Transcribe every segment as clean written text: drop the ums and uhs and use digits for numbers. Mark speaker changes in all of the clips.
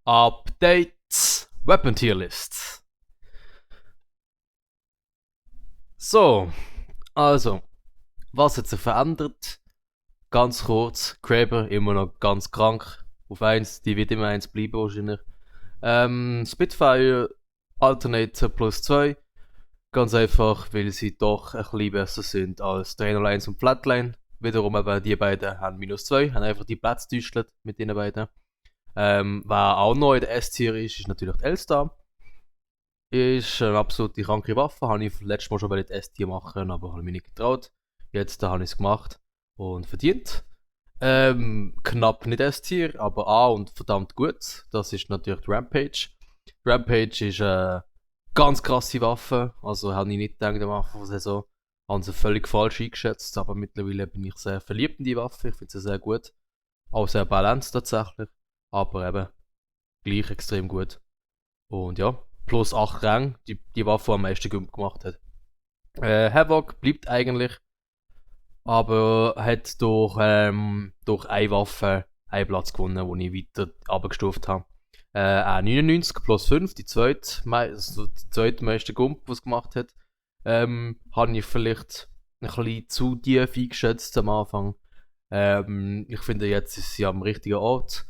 Speaker 1: Updates, Weapon Tier List. So, also, was hat sich verändert? Ganz kurz, Kraber immer noch ganz krank. Auf 1, die wird immer 1 bleiben wahrscheinlich. Spitfire Alternator plus 2. Ganz einfach, weil sie doch ein bisschen besser sind als Trainer 1 und Flatline. Wiederum aber die beiden haben minus 2, haben einfach die Plätze getäuscht mit den beiden. Wer auch neu in der S-Tier ist natürlich die L-Star. Ist eine absolute kranke Waffe. Habe ich letztes Mal schon bei der S-Tier machen, aber habe mich nicht getraut. Jetzt habe ich es gemacht und verdient. Knapp nicht S-Tier, aber A und verdammt gut. Das ist natürlich die Rampage. Die Rampage ist eine ganz krasse Waffe. Also habe ich nicht gedacht am Anfang der Saison. Haben sie völlig falsch eingeschätzt, aber mittlerweile bin ich sehr verliebt in die Waffe. Ich finde sie sehr gut. Auch sehr balanced tatsächlich. Aber eben gleich extrem gut. Und ja, plus 8 Ränge, die Waffe, die am meisten Gump gemacht hat. Havoc bleibt eigentlich, aber hat durch eine Waffe einen Platz gewonnen, den ich weiter abgestuft habe. 99 plus 5, also die zweitmeiste Gump, die es gemacht hat. Habe ich vielleicht ein bisschen zu tief eingeschätzt am Anfang. Ich finde, jetzt ist sie am richtigen Ort.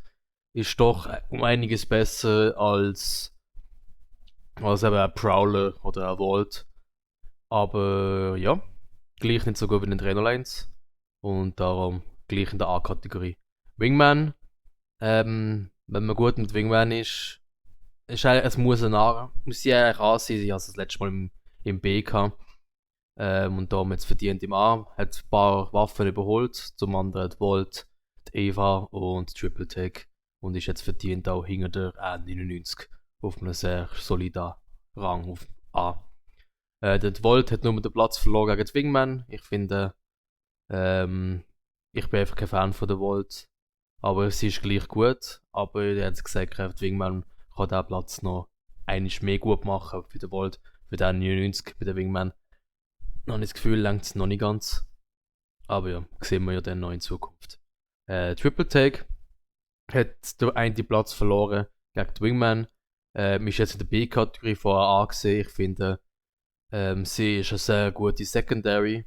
Speaker 1: Ist doch um einiges besser als eben ein Prowler oder ein Vault. Aber ja, gleich nicht so gut wie in den Trainer-Lines. Und darum gleich in der A-Kategorie. Wingman, wenn man gut mit Wingman ist eigentlich, es muss ein A, muss sie eigentlich A sein. Ich hatte das letzte Mal im B gehabt. Und darum jetzt verdient im A. Hat ein paar Waffen überholt. Zum anderen die Volt, die Eva und Triple Take. Und ist jetzt verdient auch hinter der A99 auf einem sehr soliden Rang auf A. Der Volt hat nur den Platz verloren gegen die Wingman. Ich finde, ich bin einfach kein Fan von der Volt. Aber sie ist gleich gut. Aber er hat gesagt, die Wingman kann diesen Platz noch einiges mehr gut machen für den Volt. Für den 99 bei der Wingman. Noch nicht das Gefühl, langt es noch nicht ganz. Aber ja, sehen wir ja dann noch in Zukunft. Triple Take hat den einen Platz verloren gegen die Wingman. Ist jetzt in der B-Kategorie vorher angesehen. Ich finde, sie ist eine sehr gute Secondary.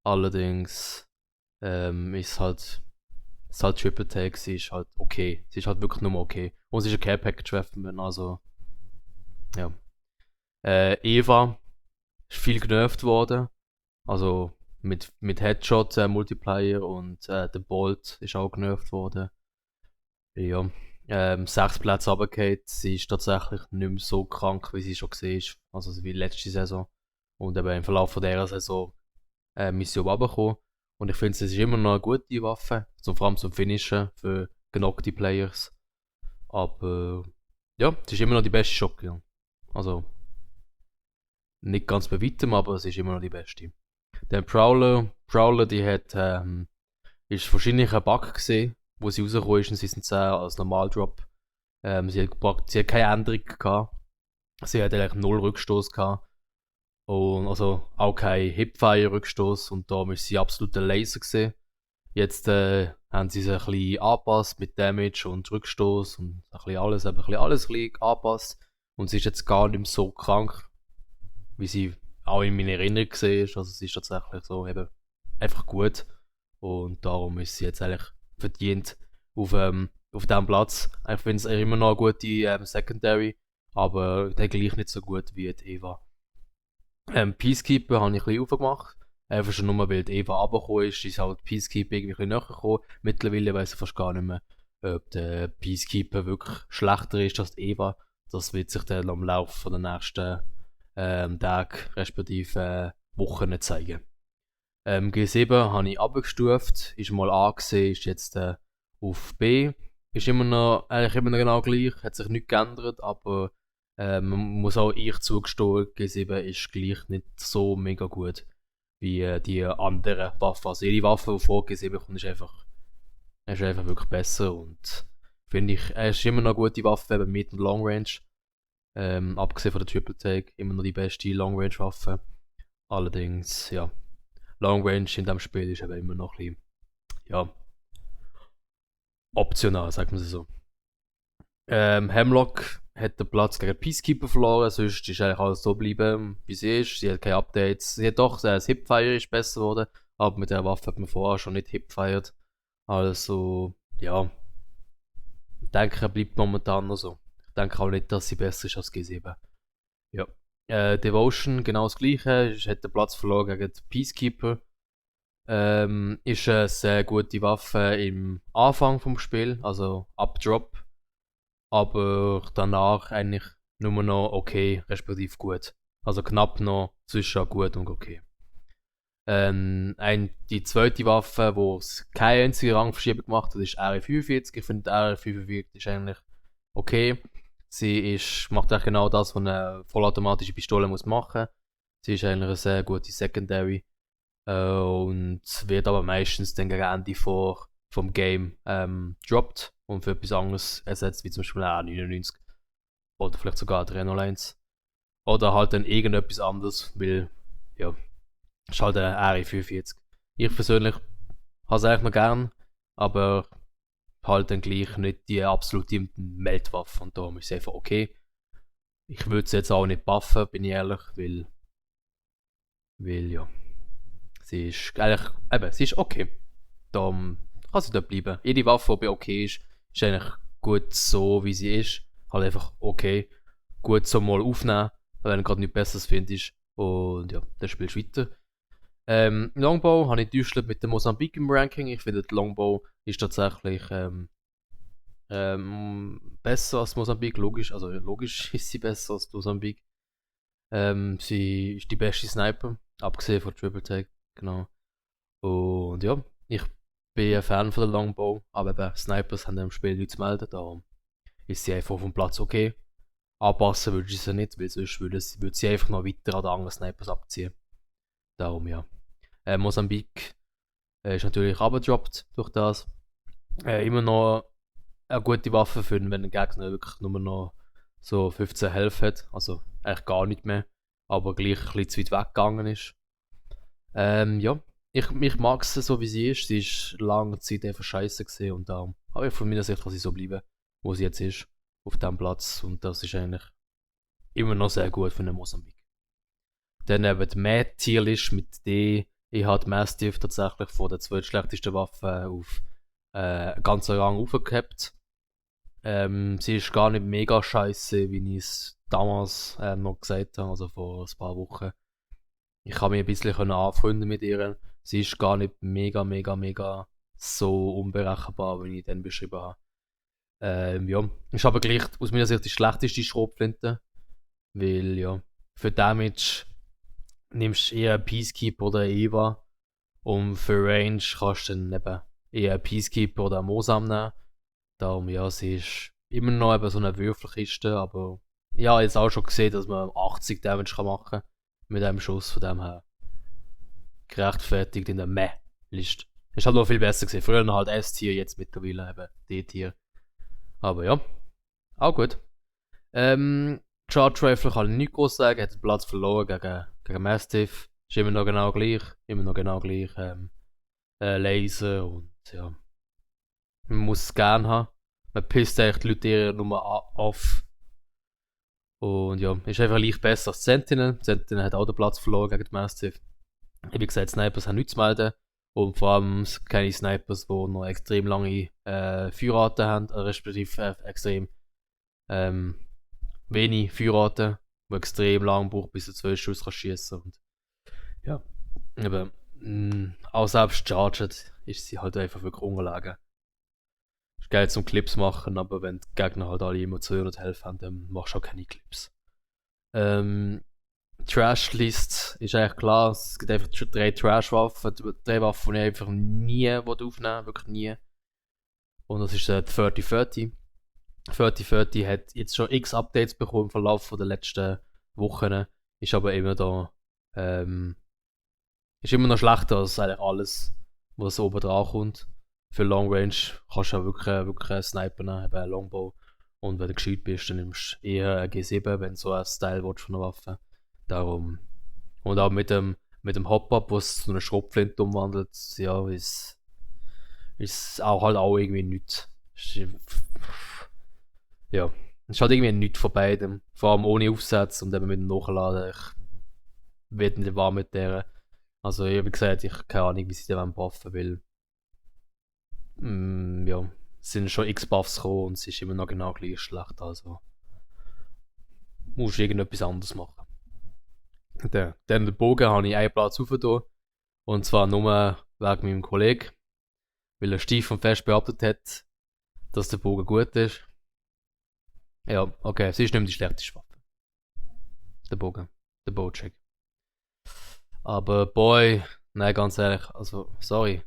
Speaker 1: Allerdings ist halt Triple Take, sie ist halt okay. Sie ist halt wirklich nur okay. Und sie ist ein Care Package Weapon, also ja. Eva ist viel genervt worden. Also mit Headshot Multiplier und der Bolt ist auch genervt worden. Ja. 6 Plätze runtergefallen. Sie ist tatsächlich nicht mehr so krank, wie sie schon war. Also wie letzte Saison. Und eben im Verlauf von dieser Saison ist sie runtergekommen. Und ich finde, es ist immer noch eine gute Waffe. Vor allem zum Finishen für genockte Players. Aber ja, es ist immer noch die beste Shotgun. Also nicht ganz bei weitem, aber es ist immer noch die beste. Der Prowler, die hat, ist wahrscheinlich ein Bug gesehen, wo sie rausgekommen ist in Season 10 als Normaldrop. Sie hat keine Änderung gehabt. Sie hat eigentlich null Rückstoß gehabt. Und also auch kein Hipfire-Rückstoß und da ist sie absolut ein Laser gesehen. Jetzt haben sie es ein bisschen angepasst mit Damage und Rückstoß und ein bisschen alles, angepasst. Und sie ist jetzt gar nicht mehr so krank, wie sie auch in meiner Erinnerung gesehen ist. Also sie ist tatsächlich so eben einfach gut. Und darum ist sie jetzt eigentlich verdient auf diesem Platz. Ich finde es immer noch eine gute Secondary, aber der gleich nicht so gut wie die Eva. Peacekeeper habe ich ein bisschen aufgemacht. Einfach schon nur, weil die Eva runtergekommen ist halt Peacekeeper irgendwie ein bisschen näher gekommen. Mittlerweile weiß ich fast gar nicht mehr, ob der Peacekeeper wirklich schlechter ist als die Eva. Das wird sich dann am Laufe der nächsten Tage, respektive Wochen zeigen. G7 habe ich abgestuft, ist mal A gesehen, ist jetzt auf B. Ist eigentlich immer noch genau gleich, hat sich nichts geändert, aber man muss auch ich zugestehen, G7 ist gleich nicht so mega gut wie die anderen Waffen. Also jede Waffe, die vor G7 kommt, ist einfach wirklich besser und finde ich, er ist immer noch eine gute Waffe, eben mit und Long Range. Abgesehen von der Triple Take, immer noch die beste Long Range Waffe. Allerdings, ja, Long Range in diesem Spiel ist eben immer noch ein bisschen, ja, optional, sagt man so. Hemlock hat den Platz gegen Peacekeeper verloren, sonst ist eigentlich alles so geblieben, wie sie ist. Sie hat keine Updates. Sie hat doch, das Hipfire ist besser geworden, aber mit der Waffe hat man vorher schon nicht hipfired. Also, ja, ich denke, er bleibt momentan noch so. Ich denke auch nicht, dass sie besser ist als G7. Ja. Devotion, genau das gleiche. Es hat den Platz verloren gegen den Peacekeeper. Ist eine sehr gute Waffe im Anfang vom Spiel, also ab Drop. Aber danach eigentlich nur noch okay, respektive gut. Also knapp noch zwischen gut und okay. Die zweite Waffe, wo es keine einzige Rangverschiebung gemacht hat, ist RE45. Ich finde, die RE45 ist eigentlich okay. Macht eigentlich genau das, was eine vollautomatische Pistole muss machen. Sie ist eigentlich eine sehr gute Secondary. Und wird aber meistens dann gegen Ende vom Game droppt und für etwas anderes ersetzt, wie zum Beispiel eine A99 oder vielleicht sogar eine 301. Oder halt dann irgendetwas anderes, weil, ja, ist halt eine RE45. Ich persönlich habe es eigentlich noch gern, aber halt dann gleich nicht die absolute Meldwaffe und darum ist es einfach okay. Ich würde sie jetzt auch nicht buffen, bin ich ehrlich, weil ja, sie ist eigentlich, eben, sie ist okay. Darum kann sie dort bleiben. Jede Waffe, die okay ist eigentlich gut so, wie sie ist. Halt einfach okay. Gut so mal aufnehmen, wenn du gerade nichts Besseres findest. Und ja, dann spielst du weiter. Longbow habe ich enttäuscht mit dem Mosambik im Ranking. Ich finde, die Longbow ist tatsächlich besser als Mosambik. Logisch, also logisch ist sie besser als Mosambik. Sie ist die beste Sniper, abgesehen von Triple Tag, genau. Und ja, ich bin ein Fan von der Longbow, aber eben Snipers haben im Spiel nichts zu melden, darum ist sie einfach vom Platz okay. Anpassen würde ich sie nicht, weil sonst würde sie einfach noch weiter an den anderen Snipers abziehen. Darum ja. Mosambik ist natürlich abgedroppt durch das. Immer noch eine gute Waffe für wenn der Gegner wirklich nur noch so 15 Health hat, also eigentlich gar nicht mehr, aber gleich ein bisschen zu weit weggegangen ist. Ja, ich mag sie so wie sie ist. Sie ist lange Zeit einfach scheiße gesehen und darum habe ich von meiner Sicht, dass sie so bleiben, wo sie jetzt ist, auf diesem Platz. Und das ist eigentlich immer noch sehr gut für einen Mosambik. Dann eben die Mad-Tierlist mit D. Ich habe die Mastiff tatsächlich von der zweitschlechtesten Waffe auf ganz Rang aufgehabt. Sie ist gar nicht mega scheiße, wie ich es damals noch gesagt habe, also vor ein paar Wochen. Ich kann mich ein bisschen anfreunden mit ihr. Sie ist gar nicht mega so unberechenbar, wie ich dann beschrieben habe. Ja, ist aber gleich aus meiner Sicht die schlechteste Schrotflinte. Weil, ja, für Damage nimmst du eher einen Peacekeeper oder eine Eva. Und für Range kannst du dann eben eher einen Peacekeeper oder einen Mosam nehmen. Darum, ja, sie ist immer noch eben so eine Würfelkiste, aber ich habe jetzt auch schon gesehen, dass man 80 Damage machen kann mit einem Schuss, von dem her gerechtfertigt in der Meh-Liste. Ist halt noch viel besser gesehen. Früher halt S-Tier, jetzt mittlerweile eben D-Tier. Aber ja, auch gut. Charge Rifle kann ich nicht groß sagen, hat den Platz verloren gegen Mastiff. Ist immer noch genau gleich. Laser und ja. Man muss es gerne haben. Man pisst eigentlich die Leute ihre Nummer auf. Und ja, ist einfach leicht besser als Sentinel. Sentinel hat auch den Platz verloren gegen die Mastiff. Wie gesagt, Snipers haben nichts zu melden. Und vor allem keine Snipers, die noch extrem lange Feuerraten haben, respektive extrem wenig Feuerraten, die extrem lang braucht, bis du 12 Schuss schießen kannst. Ja, aber auch selbst charged ist sie halt einfach wirklich ungelegen. Ist geil zum Clips machen, aber wenn die Gegner halt alle immer 200 Health haben, dann machst du auch keine Clips. Trash-List ist eigentlich klar, es gibt einfach 3 Trash-Waffen, 3 Waffen, die ich einfach nie aufnehmen, wirklich nie. Und das ist die 3030. 3030 hat jetzt schon x Updates bekommen im Verlauf der letzten Wochen, ist aber immer da, ist immer noch schlechter als eigentlich alles, was oben dran kommt. Für Long Range kannst du auch wirklich einen Sniper nehmen, eben einen Longbow. Und wenn du gescheit bist, dann nimmst du eher einen G7, wenn du so einen Style willst von der Waffe. Darum. Und auch mit dem Hop-Up, was zu einer Schrotflinte umwandelt, ja, ist auch halt auch irgendwie nichts. ja, es ist halt irgendwie nichts von beidem. Vor allem ohne Aufsatz und eben mit dem Nachladen. Ich werde nicht warm mit der. Also, wie gesagt, ich habe keine Ahnung, wie sie den buffen will. Ja, es sind schon x Buffs gekommen und es ist immer noch genau gleich schlecht. Also, musst du irgendetwas anderes machen. Dann den Bogen habe ich einen Platz aufgetan. Und zwar nur wegen meinem Kollegen. Weil er steif und fest behauptet hat, dass der Bogen gut ist. Ja, okay, es ist nicht mehr die schlechteste Waffe. Der Bogen. Der Bowcheck. Aber Boy, nein, ganz ehrlich, also, sorry.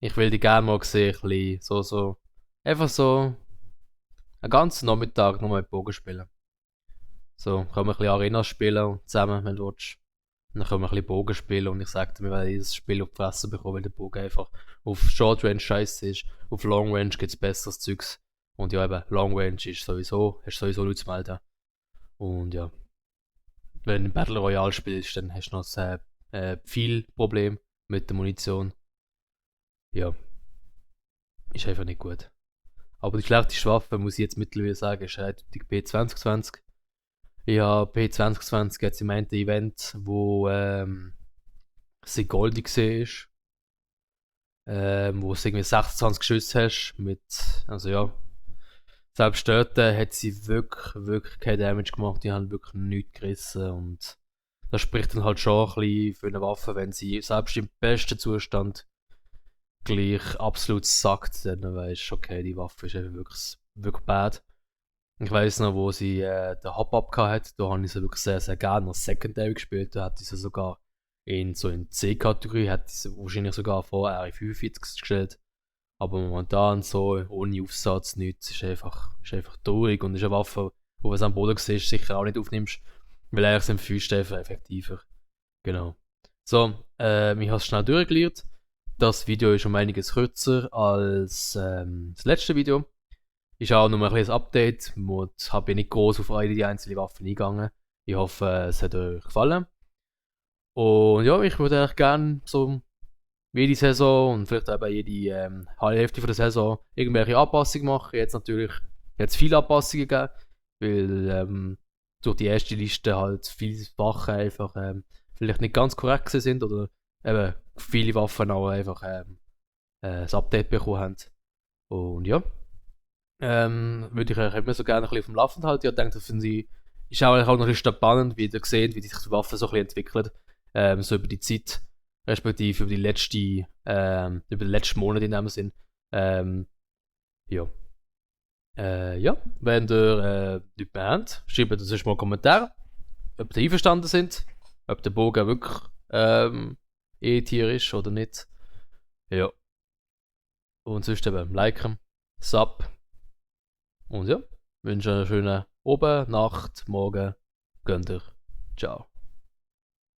Speaker 1: Ich will die gerne mal sehen, ein bisschen, so. Einfach so einen ganzen Nachmittag nochmal mit Bogen spielen. So, können wir ein bisschen Arena spielen zusammen, wenn du willst. Und dann können wir ein bisschen Bogen spielen und ich sagte mir, weil ich das Spiel auf die Fresse bekomme, weil der Bogen einfach auf Short Range scheiße ist. Auf Long Range gibt es besseres Zeugs. Und ja, eben, Long Range ist sowieso, hast sowieso nichts zu melden. Und ja, wenn du Battle Royale spielst, dann hast du noch viel Problem mit der Munition. Ja, ist einfach nicht gut. Aber die schlechteste Waffe, muss ich jetzt mittlerweile sagen, ist die P2020. Ja, P2020 jetzt im einen Event, wo sie goldig war. Wo du irgendwie 26 Schüsse hast. Also ja. Selbst dort hat sie wirklich keinen Damage gemacht. Die haben wirklich nichts gerissen. Und das spricht dann halt schon ein bisschen für eine Waffe, wenn sie selbst im besten Zustand gleich absolut sackt. Dann weißt du, okay, die Waffe ist einfach wirklich bad. Ich weiss noch, wo sie den Hop-Up hat, da habe ich sie wirklich sehr gerne als Secondary gespielt. Da hat sie sogar in C-Kategorie, hat sie wahrscheinlich sogar vor RE45 gestellt. Aber momentan so, ohne Aufsatz, nichts, ist einfach traurig und ist eine Waffe, wo du es am Boden siehst, sicher auch nicht aufnimmst, weil eigentlich sind Feuerstäfe effektiver. Genau. So, ich habe es schnell durchgelernt. Das Video ist um einiges kürzer als das letzte Video. Ist auch noch mal ein kleines Update. Ich habe nicht groß auf alle die einzelnen Waffen eingegangen. Ich hoffe, es hat euch gefallen. Und ja, ich würde eigentlich gerne so jede Saison und vielleicht auch jede Hälfte von der Saison irgendwelche Anpassungen machen. Jetzt natürlich viele Anpassungen gegeben, weil durch die erste Liste halt viele Waffen einfach vielleicht nicht ganz korrekt sind oder eben viele Waffen auch einfach das Update bekommen haben. Und ja. Würde ich euch immer so gerne ein bisschen auf dem Laufenden halten. Ich denke, das ist auch noch ein bisschen spannend, wie ihr seht, wie sich die Waffe so ein bisschen entwickelt. So über die Zeit, respektive über die letzten Monate in dem Sinn. Ja. Ja, wenn ihr nichts mehr habt, schreibt uns mal einen Kommentar, ob ihr einverstanden sind, ob der Bogen wirklich E-Tier ist oder nicht. Ja. Und sonst eben liken, Sub. Und ja, wünsche einen schönen Abend, Nacht, Morgen. Gönnt euch. Ciao.